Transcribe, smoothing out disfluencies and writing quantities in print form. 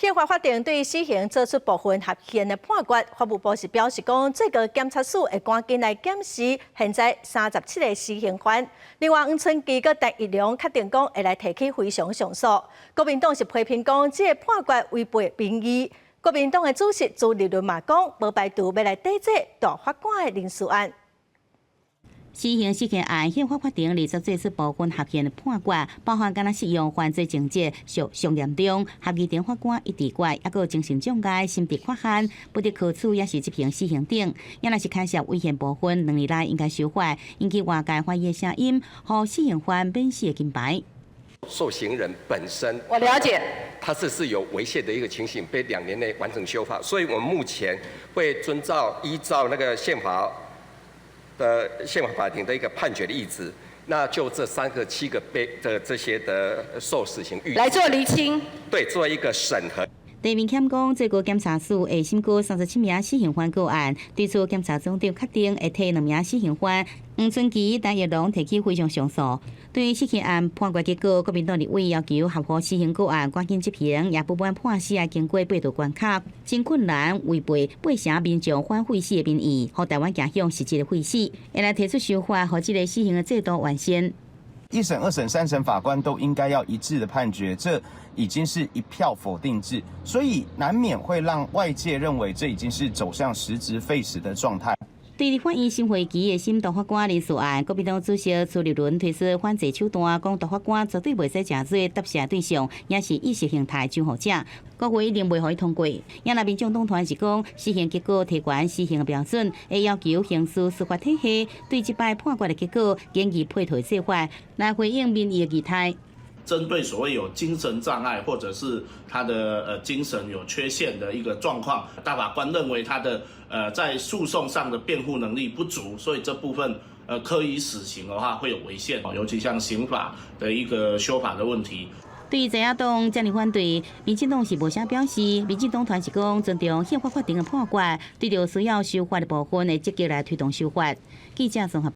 憲法法庭對死刑做出部分合憲的判決，法務部是表示講，最高檢察署會趕緊來檢視現在37個死刑犯。另外，黃春基佮陳玉良確定講會來提起非常上訴。國民黨是批評講，這个判決違背民意。國民黨的主席朱立倫嘛講，無排除欲來抵制大法官的人事案。死刑釋憲案，憲法法庭二十做出部分合憲的判決，包含敢若適用犯罪情節屬上嚴重，合議庭法官一致決，抑閣有精神障礙、心智缺陷，不得科處抑是執行死刑等。抑若是牽涉違憲部分，2年內應該修法，引起外界懷疑的聲音，予死刑犯免死的金牌。受刑人本身，我了解，他是有違憲的一個情形，被2年內完成修法，所以我們目前會遵照依照那個憲法的憲法法庭的一個判決的意志，那就這37個被的這些的受死刑來做釐清，對，做一個審核。陳明謙講，最高檢察署會審過37名死刑犯個案，對此檢察總長確定會提兩名死刑犯黃春基、陳玉龍提起非常上訴。對於死刑案判決結果，國民黨立委要求合乎死刑個案趕緊執行，也不滿判死愛經過八道關卡，真困難，違背八成民眾反廢死的民意，予台灣走向實質的廢死，會來提出修法，予這个死刑的制度完善。一審、二審、三審法官都應該要一致的判決，這已經是一票否定制，所以難免會讓外界認為這已經是走向實質廢死的狀態。對立法院新會期的審大法官人事案，國民黨主席朱立倫推出反制手段，講大法官絕對袂使成做答謝對象，抑是意識形態擁護者，國會一定袂予伊通過。抑若民眾黨團是講，死刑結果提懸死刑的標準，會要求刑事司法體系對這擺判決的結果建議配套做法，來回應民意的期待。針對所謂有精神障礙或者是他的精神有缺陷的一個狀況，大法官認為他的在訴訟上的辯護能力不足，所以這部分科以死刑的話會有違憲，尤其像刑法的一個修法的問題。對於在野黨這爾反對，民進黨是無啥表示。民進黨團是講尊重憲法法庭的判決，對著需要修法的部分會積極來推動修法。記者綜合。